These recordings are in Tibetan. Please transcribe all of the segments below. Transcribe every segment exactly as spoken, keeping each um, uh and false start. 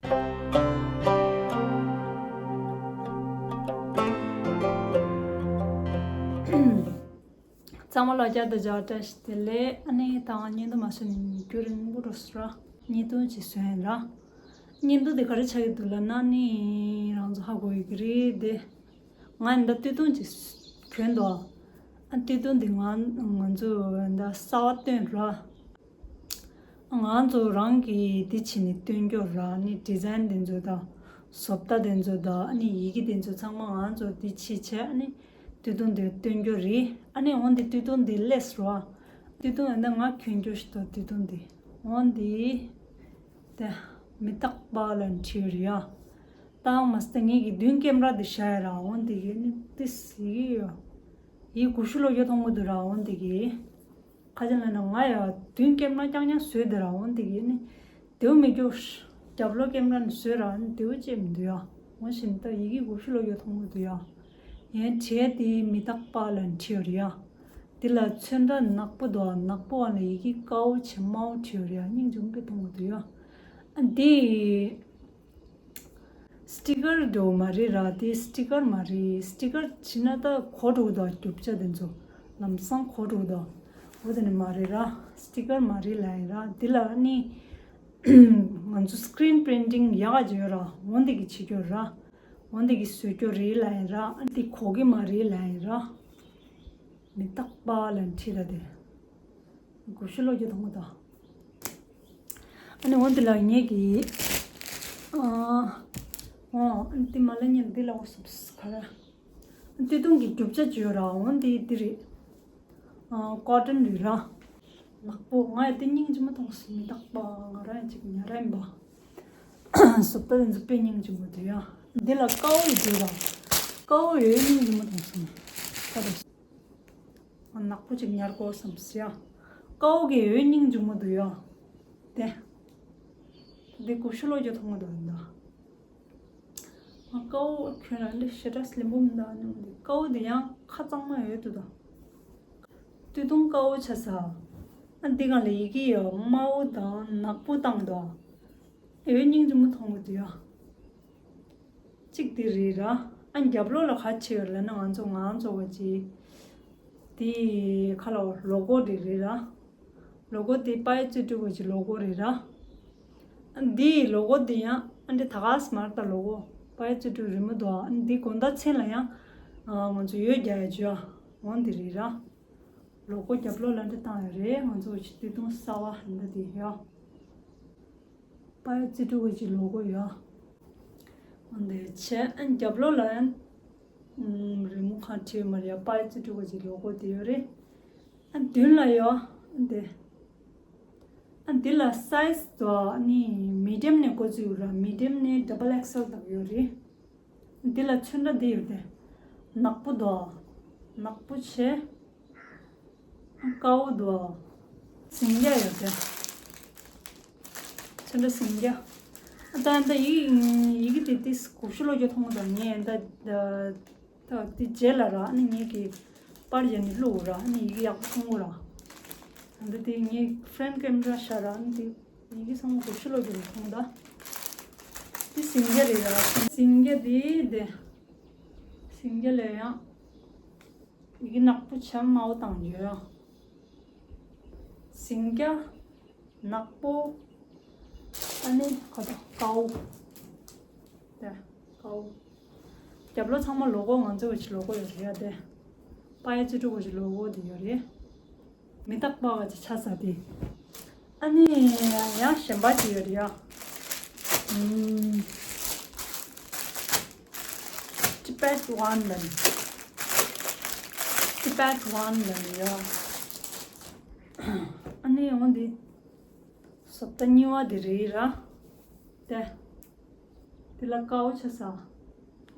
ཚང་མ་ལ་བསྐྱར་དུ་འཇགས་བཀྲ་ཤིས་བདེ་ལེགས། ཨ་ནི་ད་ང་བརྙན་ཐུང་མ་བཟོས་ནས་རྒྱུན་རིང་པོ་འགྲོ་སོང་ར། བརྙན་ཐུང་ཅིག་བཟོས་ཡིན་ར། བརྙན་ཐུང་དེ་ག་རེ་ཆགས་ཀྱི་འདུག་ལབ་ན་ནི་རང་ཚོ་ཧ་གོ་ཡི་གི་རེད་དེ། ང་ཡིན་ད་སྟོད་ཐུང་ཅིག་གྱོན་འདུག་ཨ་སྟོད་ཐུང་དེ་ང་ང་ཚོ་ཡིན་ད་གསར་པ་བཏོན་ར། ང་ཚོ་རང་གིས་འདི་བྱས་ནས་སྟོན་རྒྱུ་ར། ནི་ཌི་ཛའིན་དེ་ཚོ་དང་། བཟོ་ལྟ་དེ་ཚོ་དང་། ཨ་ནི་ཡི་གེ་དེ་ཚོ་ཚང་མ་ང་ཚོ་འདི་བྱས་བྱས། ཨ་ནི་སྟོད་ཐུང་དེ་སྟོན་རྒྱུ་རེད། ཨ་ནི་འོན་ཏེ་སྟོད་ཐུང་དེ་ལས་ར། སྟོད་ཐུང་ཡིན་ད་ང་གྱོན་རྒྱུ་ཞིག་འདུག་སྟོད་ཐུང་དེ། འོན་ཏེ་དེ་མི་རྟག་པ་ལབ་བྲིས་ཡོད་རེད་ཡ། ད་མ་སྟེ་ངེད་ཀྱི་མདུན་ཀེམ་ར་དེ་བཞག་ཡ་ར། འོན་ཏེ་གི་ནི་ཏིས་ཡི་གེ་ཡོད། ཡི་གེ་ཀུ་ཤུ་ལོ་རྒྱུ་མཐོང་གི་འདུག་ར། འོན་ཏེ་གི། ཁ་ཅིག་ལ་ནི་ང་ཡང་མདུན་ཀེམ་ར་རྐྱང་རྐྱང་བཟོས་དེ་ར། འོན་ཏེ་གི་ནི་དེའུ་མི་རྒྱུ། རྒྱབ་ལོགས་ཀེམ་ར་ནི་བཟོས་ར་ནི་དེའུ་ཅེས་མི་འདུག་ཡ། འོ་བཞིན་ད་ཡི་གེ་ཀུ་ཤུ་ལོ་རྒྱུ་མཐོང་གི་འདུག་ཡ། ཡན་བྲིས་དེ་མི་རྟག་པ་ལབ་བྲིས་ཡོད་རེད་ཡ། དེ་ལ་ཚོན་ཁྲ་ནག་པོ་འདུག་ནག་པོ་བ་ལ་ཡི་གེ་དཀར་པོ་བྱས་དམར་པོ་བྲིས་ཡོད་རེད་ཡ། སྙིང་རྗེ་མོ་དཔེ་མཐོང་གི་འདུག་ཡ། ཨ་འདི། སི་ཊི་ཀར་འགྲོ་མ་རེད་ར། དེ་སི་ཊི་ཀར་མ་རེད། སི་ཊི་ཀར་བྱས་ན་ད་གོ་འགྲོ་གི་འདུག་རྒྱུ་ཆ་དེ་ཚོ་ལམ་སང་གོ་འགྲོ་གི་འདུག་འོ་དེ་ནི་མ་རེད་ར། སི་ཊི་ཀར་མ་རེད་ལབ་ཡིན་ར། འདི་ལ་ནི་ང་ཚོ་སི་ཀི་རིན་པི་རིན་ཊིང་ཡག་ག་ཅིག་ཡོད་ར། འོ་འདི་གི་བྱེད་རྒྱུ་ར། འོ་འདི་གི་བཟོ་རྒྱུ་རེད་ལབ་ཡིན་ར། ཨ་འདི་གོ་གི་མ་རེད་ལབ་ཡིན་ར། མི་རྟག་པ་ལབ་བྲིས་ར་དེ། ཀུ་ཤུ་ལོ་རྒྱུ་མཐོང་གི་འདུག་ཨ་ནི་འོ་འདི་ལ་ངེད་ཀྱིས། ཨ། འོ་ཨ་ནི་དེ་མ་ལ་ཉིན་འདི་ལ་འོ་སུབ་སུབ་ག་ར། སྟོད་ཐུང་གི་རྒྱུ་ཆ་ཅིག་ཡོད་ར། འོ་འདི་འདི་རེད། ཨ། ཀོ་ཊོན་རེད་ར། ནག་པོ། ང་ཡི་དེ་སྙིང་རྗེ་མོ་མཐོང་སོང་། མི་རྟག་པ་ང་རང་ཅིག་ཉར་ར་ཡིན་པ། བཟོ་ལྟ་དེ་ཚོ་དཔེ་སྙིང་རྗེ་མོ་འདུག་ཡ། འདི་ལ་དཀར་པོ་ཡི་འདུག་ར། དཀར་པོ་ཡོད་སྙིང་རྗེ་མོ་མཐོང་སོང་། ད་དུ། ནག་པོ་ཅིག་ཉར་དགོས་བསམ་སོང་ཡ། དཀར་པོ་གི་འོད་སྙིང་རྗེ་མོ་འདུག་ཡ། དེ། འདི་ཀུ་ཤུ་ལོ་རྒྱུ་མཐོང་གི་འདུག་ཡ། དཀར་པོ་ཁྱོད་རང་འདི་ཞེ་དྲག་ལེན་པོ་མི་འདུག་ཨ་ནི་འདི་དཀར་པོ་འདི་ཡང་ཁ་གཙང་མ་ཡོད་འདུག་ད། སྟོད་ཐུང་དཀར་པོ་ཆགས་ས། ཨ་འདི་སྒང་ལ་ཡི་གེ་ཡ་དམར་པོ་དང་ནག་པོ་བཏང་འདུག་འོད་སྙིང་རྗེ་མོ་མཐོང་གི་འདུག་ཡ། གཅིག་དེ་རེད་ར། ཨ་རྒྱབ་ལོགས་ལ་ག་ཆེ་ཡོད་ལབ་ན་ང་ཚོ་ང་ཚོ་བ་ཅི། དེ་ཁ་ལ་ལོ་གོ་དེ་རེད་ར། ལོ་གོ་དེ་པའི་ཙི་ཀྲུའུ་བ་ཅི་ལོ་གོ་རེད་ར། ཨ་འདི་ལོ་གོ་དེ་ཡང་ཨ་འདི་ད་ག་སི་མར་ད་ལོ་གོ་པའི་ཙི་ཀྲུའུ་རི་མོ་དོ། ཨ་འདི་དགོང་དག་མཚན་ལ་ཡང་ང་ཚོ་ཡོད་རྒྱ་ཡ་ཅོ་འོང་དེ་རེད་ར། ལོ་གོ་རྒྱབ་ལོགས་ལ་འདི་བཏང་ཡོད་རེད། ང་ཚོ་བ་ཅི་སྟོད་ཐུང་གསར་པ་འདི་དེ་ཡ། པའི་ཙི་ཀྲུའུ་བ་ཅི་ལོ་གོ་ཡ། འོན་ཏེ་ཆེ་ཨན་རྒྱབ་ལོགས་ལ་ཡང་། ཨམ། རི་མོ་གང་བྲིས་མ་རེད་ཡ། པའི་ཙི་ཀྲུའུ་བ་ཅི་ལོ་གོ་དེ་ཡོད་རེད། ཨན་མདུན་ལ་ཡོད། ཨན་དེ། ཨན་དེ་ལ་སའི་ཛི་དོ་ཨ་ནི་མི་ཌི་ཡམ་ནས་འགོ་བཙུགས་ཡོད་ར། མི་ཌི་ཡམ་ནས་ཌབ་བལ་ཨེག་སི་ཨེལ་དག་ཡོད་རེད། འདི་ལ་ཚོན་ཁྲ་འདི་ཡོད་དེ། ནག་པོ་འདུག་ནག་པོ་བྱས། དཀར་པོ་འདུག་ཟིང་སྐྱ་ཡོད་དེ། ཚོན་ཁྲ་ཟིང་སྐྱ། ད་ད་ཡི་ཡི་གེ་དེ་ཏིས་ཀུ་ཤུ་ལོ་རྒྱུ་མཐོང་གི་འདུག་ངས་ད་ད་ད་དེ་རྗེས་ལ་ར་ཨ་ནི་ངེད་ཀྱིས་པར་བརྒྱབ་ནས་བླུགས་ར། ཨ་ནི་ཡི་གེ་ཡག་པོ་མཐོང་གི་ར། ད་དེ་ངའི་ཕྲེན་ཊི་ཀེམ་ར་ཤར་ར། ཨ་ནི་དེ་ཡི་གེ་ཚང་མ་ཀུ་ཤུ་ལོ་རྒྱུ་མཐོང་ད། དེ་ཟིང་སྐྱ་རེད་ར། ཟིང་སྐྱ་དེ་དེ། ཟིང་སྐྱ་ལ་ཡང་ཡི་གེ་ནག་པོ་བྱས་དམར་པོ་བཏང་ཡོད། ཟིང་སྐྱ། ནག་པོ། ཨ་ནི་ཁ་དོག་དཀར་པོ། དེ་དཀར་པོ། རྒྱབ་ལོགས་ཚང་མ་ལོ་གོ་ང་ཚོ་བ་ཅི་ལོ་གོ་ཡོད་རེད་ཡ། དེ། པའི་ཙི་ཀྲུའུ་བ་ཅི་ལོ་གོ་དེ་ཡོད་རེད། མི་རྟག་པ་བ་ཅི་ཆགས་ས་དེ། ཨ་ནི་ཡང་གཞན་པ་ཅིག་ཡོད་རེད་ཡ། ཨམ། ཊི་བེཊ་ཝན་ལབ་ནས། ཊི་བེཊ་ཝན་ལབ་ནས་ཡ། ཨ་ནི་འོ་འདི་བཟོ་ལྟ་གཉིས་པ་དེ་རེད་ར། དེ། འདི་ལ་དཀར་པོ་ཆགས་ས།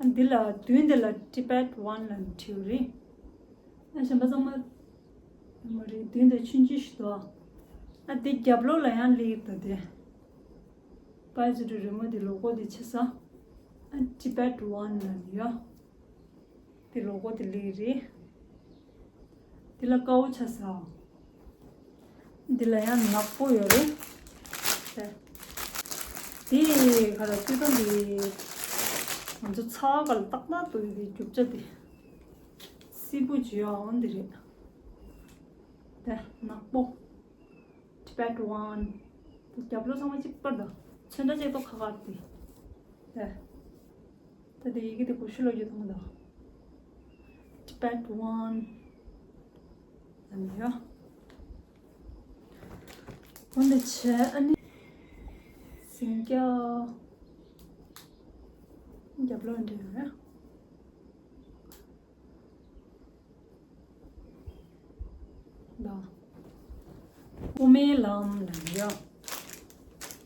ཨ་འདི་ལ་མདུན་འདི་ལ་ཊི་བེཊ་ཝན་ལབ་ནས་བྲིས་པ་རེད། ཨ་གཞན་པ་ཚང་མ་མ་རེད། མདུན་དེ་ཆུང་ཆུང་ཞིག་འདུག་ཨ་འདི་རྒྱབ་ལོགས་ལ་ཡང་སླེབས་ད་དེ། པའི་ཙི་ཀྲུའུ་རི་མོ་དེ་ལོ་གོ་དེ་ཆགས་ས། ཨ་ཊི་བེཊ་ཝན་ལབ་ནས་ཡ། དེ་ལོ་གོ་དེ་སླེབས་རེད། དེ་ལ་དཀར་པོ་ཆགས་ས། འདི་ལ་ཡང་ནག་པོ་ཡོད་རེད། དེ། དེ་ག་ར་སྤྱིར་བཏང་དེ་ང་ཚོ་ཚ་བ་ག་ལ་ཏག་ཏག་ཏུ་ཡོད་དེ་རྒྱུ་ཆ་དེ་སིལ་བུ་བྱུག་ཡ་འོ་འདི་རེད། དེ་ནག་པོ། Tibet one། དེ་རྒྱབ་ལོགས་ཚང་མ་གཅིག་པར་དང་ཚོན་ཁྲ་གཅིག་ཏོ་ཁ་ཁ་དེ། དེ། ད་དེ་ཡི་གེ་དེ་གོ་ཤུ་ལོ་རྒྱུ་དང་དང་། Tibet one། ཨ་ནི་ཡ། འོན་ཏེ་བྱས་ཨ་ནི། སིང་སྐྱ། རྒྱབ་ལོགས་འདྲ་ཡོད་རེད། ད། དབུ་མའི་ལམ་ལ་ཡ།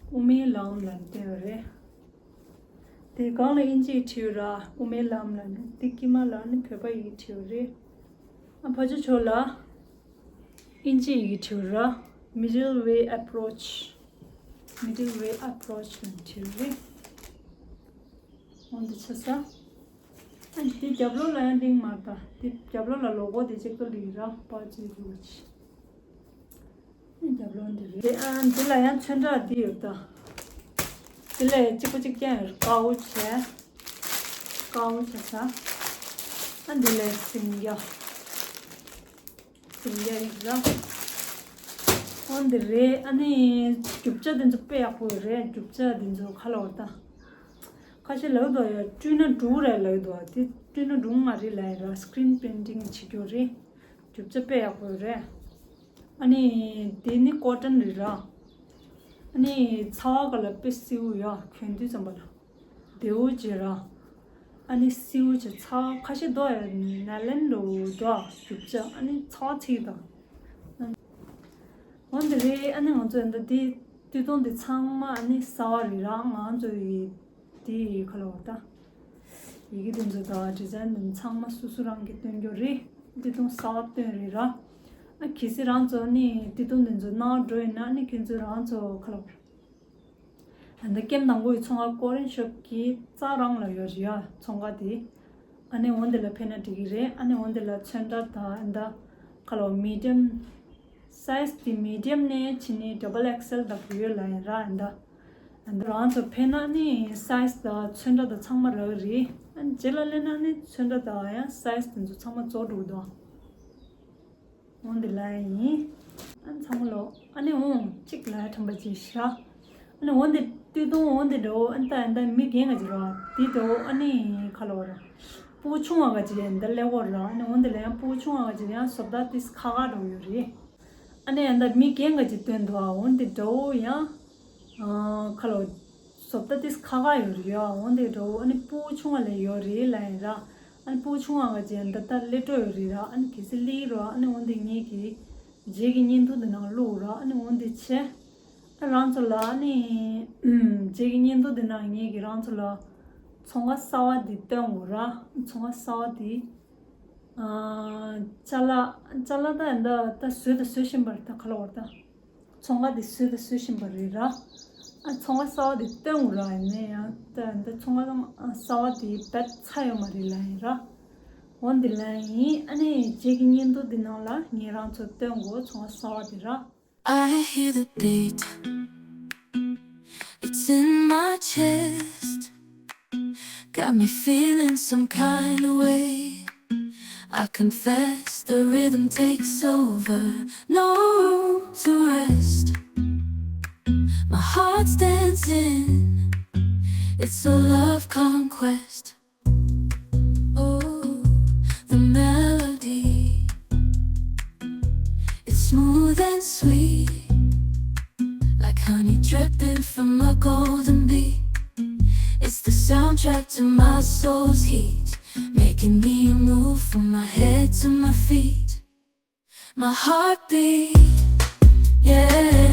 དབུ་མའི་ལམ་ལ་བསྟན་ཡོད་རེད། དེ་སྒང་ལ་ཨིན་ཇིས་བྲིས་ཡོད་ར། དབུ་མའི་ལམ་ལ་ནི་དེ་དཀྱིལ་མ་ལ་ནི་བོད་པ་ཡི་གེ་བྲིས་ཡོད་རེད། ཨ་ཕར་ཕྱོགས་ཕྱོགས་ལ་ཨིན་ཇིའི་ཡི་གེ་བྲིས་ཡོད་ར། Middle Way Approach། Middle Way Approach ལ་བྲིས་ཡོད་རེད། འོ་འདི་ཆ་ས། ཨ་འདི་རྒྱབ་ལོགས་ལ་ཡང་ལིང་མ་ད། འདི་རྒྱབ་ལོགས་ལ་ལོ་གོ་དེ་གཅིག་ཏུ་ལིང་ར་པ་ཅི་རུ་ཆི། རྒྱབ་ལོགས་འདི་རེད། ཨ་འདི་ལ་ཡང་ཚོན་ཁྲ་འདི་ཡོད་ད། འདི་ལ་ཡང་གཅིག་པ་གཅིག་རྐྱང་ཡོད། དཀར་པོ་བྱས། དཀར་པོ་བྱས་ས། ཨ་འདི་ལ་སིང་སྐྱ། སིང་སྐྱ་ཡིན་ལ། འོ་འདི་རེད། ཨ་ནི་རྒྱུ་ཆ་འདི་ཚོ་དཔེ་ཡག་པོ་རེད། རྒྱུ་ཆ་འདི་ཚོ་ཁ་ལོ་ད། ཁ་ཤས་ལབ་འདུག་ཡ། བཀྲུས་ན་འགྲུབ་རེད་ལབ་འདུག་དེ་བཀྲུས་ན་འགྲུབ་མ་རེད་ལབ་ཡ་ར། Screen printing བྱེད་རྒྱུ་རེད། རྒྱུ་ཆ་དཔེ་ཡག་པོ་རེད། ཨ་ནི་དེ་ནི་ཀོ་ཊོན་རེད་ར། ཨ་ནི་ཚ་བ་ག་ལ་དཔེ་སིལ་བོ་ཡ། གྱོན་དུས་ཙམ་པ་ལ་བདེ་བོ་བྱེད་ར། ཨ་ནི་སིལ་བོ་བྱེད། ཚ་བ་ཁ་ཤས་འདུག་ཡ། ནཱ་ལེན་འགྲོ་འདུག་རྒྱུ་ཆ་ཨ་ནི་ཚ་བ་ཚིག་དང་། འོ་འདི་རེད། ཨ་ནི་ང་ཚོ་ཡིན་ད་འདི་སྟོད་ཐུང་འདི་ཚང་མ་ཨ་ནི་གསར་བ་རེད་ར། ང་ཚོ་ཡི་དེ་ཡི་ཁ་ལོ་ད། ཡི་གེ་དེ་ཚོ་དང་ཌི་ཛའིན་དེ་ཚང་མ་སོ་སོ་རང་གིས་སྟོན་རྒྱུ་རེད། སྟོད་ཐུང་གསར་བ་སྟོན་རེད་ར། ཨ་གལ་སྲིད་རང་ཚོ་ནི་སྟོད་ཐུང་དེ་ཚོ་ནང་འགྲོ་ཡིན་ན་ནི་ཁྱེད་ཚོ་རང་ཚོ་ཁ་ལོ། ཨ་ནི་ཀེམ་དང་པོ་ཡི་ཚོང་ཁང་ཀོ་རིན་ཤོབ་ཀྱི་རྩ་རང་ལ་ཡོད་རེད་ཡ། ཚོང་ཁང་དེ། ཨ་ནི་འོ་འདི་ལ་ཕེབས་ན་འགྲིག་གི་རེད། ཨ་ནི་འོ་འདི་ལ་ཚོན་ཁྲ་དང་ཨ་ནི་ད་ཁ་ལོ་མི་ཌི་ཡམ། སའིཛ་དེ་མི་ཌི་ཡམ་ནས་ཕྱིན་ནས་ཌབ་བལ་ཨེག་སེལ་དག་ཡོད་ལ་ཡིན་ར། ཨ་ནི་ད། ཨ་ནི་རང་ཚོ་ཕེབས་ན་ནི་སའིཛ་དང་ཚོན་ཁྲ་དང་ཚང་མ་རག་གི་རེད། ཨ་ནི་རྗེས་ལ་སླེབས་ན་ནི་ཚོན་ཁྲ་དང་ཡང་སའིཛ་དེ་ཚོ་ཚང་མ་རྫོགས་འགྲོ་གི་འདུག་འོ་འདི་ལ་ཡིན། ཨ་ནི་ཚང་མ་ལོ། ཨ་ནི་འོང་གཅིག་ལ་ཁྲམ་པ་ཅིག་ཤ། ཨ་ནི་འོ་འདི་སྟོད་ཐུང་འོ་འདི་འགྲོ། ཨ་ནི་ད་ཨ་ནི་ད་མི་རྒན་ག་ཅིག་རོ། དེ་འགྲོ། ཨ་ནི་ཁ་ལོ་ར། སྤུ་ཆུང་བ་ག་ཅིག་ཡང་འདི་ལེ་གོ་ར། ཨ་ནི་འོ་འདི་ལ་ཡང་སྤུ་ཆུང་བ་ག་ཅིག་ཡང་བཟོ་ལྟ་ཏིས་ཁ་ཁ་འགྲོ་ཡོད་རེད། ཨ་ནི་ཡང་ད་མི་རྒན་ག་ཅིག་སྟོན་འདུག་འོ་འདི་འགྲོ་ཡང་། ཁ་ལོ། བཟོ་ལྟ་ཏིས་ཁ་ཁ་ཡོད་རེད་ཡ། འོ་འདི་འགྲོ། ཨ་ནི་སྤུ་གུ་ཆུང་བ་ལས་ཡོད་རེད་ལ་ཡིན་ར། ཨ་ནི་སྤུ་གུ་ཆུང་བ་ག་ཅན་ད་ལྟ་སླེབས་འགྲོ་ཡོད་རེད་ར། ཨ་ནི་གལ་སྲིད་སླེབས་རོ། ཨ་ནི་འོ་འདི་ངེད་ཀྱི་རྗེས་ཀྱི་བརྙན་ཐུང་འདི་ནང་བླུགས་ར། ཨ་ནི་འོ་འདི་བྱས། ཨ་རང་ཚོ་ལ་ཨ་ནི་རྗེས་ཀྱི་བརྙན་ཐུང་འདི་ནང་ངེད་ཀྱི་རང་ཚོ་ལ་ཚོང་ཁང་གསར་བ་འདི་སྟོན་དགོས་ར། ཚོང་ཁང་གསར་བ་འདི། ཅ་ལག་ཅ་ལག་ད་ཡིན་ད་ད་བཟོས་ད་བཟོས་བཞིན་པ་རེད་ད། ཁ་ལོ་བར་ད། ཚོང་ཁང་དེ་བཟོས་དང་བཟོ་བཞིན་པ་རེད་ར། ཨ་ཚོང་ཁང་གསར་བ་དེ་སྟོན་དགོས་ར། ཡིན་ནའི་ཡང་ད་ད་ཚོང་ཁང་གསར་བ་དེ་བེད་ཚར་ཡོད་མ་རེད་ལ་ཡིན་ར། འོ་འདི་ལ་ཡིན། ཨ་ནི་རྗེས་ཀྱི་བརྙན་ཐུང་འདི་ནང་ལ་ངས་རང་ཚོ་སྟོན་དགོས་ཚོང་ཁང་གསར་བ་དེ་ར། I hear the beat. It's in my chest. Got me feeling some kind of way. I confess the rhythm takes over. No room to rest. My heart's dancing. It's a love conquest. Oh, the melody. It's smooth and sweet, like honey dripping from a golden bee. It's the soundtrack to my soul's heat, making me move from my head to my feet. My heartbeat, yeah,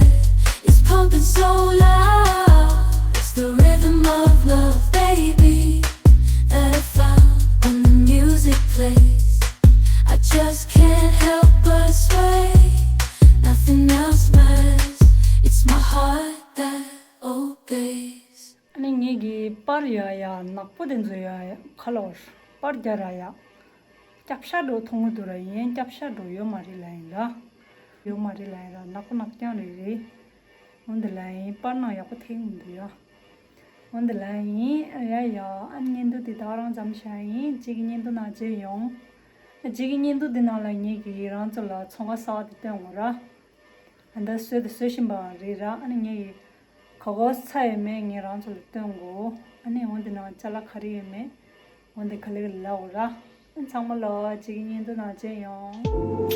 it's pumping so loud. It's the rhythm of love, baby, that I found when the music plays. I just can't help but sway. Nothing else matters. It's my heart that obeys. ཨ་ནི་ངེད་ཀྱི་པར་ཡ་ཡ་ནག་པོ་དེ་ཚོ་ཡ་ཡ་ཁ་ལོར་པར་རྒྱ་ར་ཡ། སྐྱབས་ཤ་འགྲོ་མཐོང་གི་འདུག་ར། ཡིན་སྐྱབས་ཤ་འགྲོ་ཡོད་མ་རེད་ལ་ཡིན་ར། ཡོད་མ་རེད་ལ་ཡིན་ར། ནག་པོ་ནག་རྐྱང་རེད་རེད། འོན་ཏེ་ལ་ཡིན་པར་ནང་ཡག་པོ་ཐེག་མི་འདུག་ཡ། འོ་འདི་ལ་ཡིན། ཡ་ཡ། ཨ་ནི་བརྙན་ཐུང་འདི་དག་རང་ཙམ་བྱ་ཡིན། གཅིག་གི་བརྙན་ཐུང་ནང་མཇལ་ཡོང་། གཅིག་གི་བརྙན་ཐུང་འདི་ནང་ལ་ངེད་ཀྱིས་རང་ཚོ་ལ་ཚོང་ཁང་གསར་པ་དེ་སྟོན་དགོས་ར། ཨ་འདི་བཟོས་དེ་བཟོ་བཞིན་པའང་རེད་ར། ཨ་ནི་ངེད་ཀྱིས་ག་གོ་ཚ་ཡོད་མེད་ངས་རང་ཚོ་ལ་སྟོན་དགོས། ཨ་ནི་འོ་འདི་ནང་ཅ་ལག་ག་རེ་ཡོད་མེད། འོ་འདི་ག་ལེ་ག་ལེ་ལབ་དགོས་ར། ཨ་ཚང་མ་ལ་གཅིག་གི་བརྙན་ཐུང་ནང་མཇལ་ཡོང་།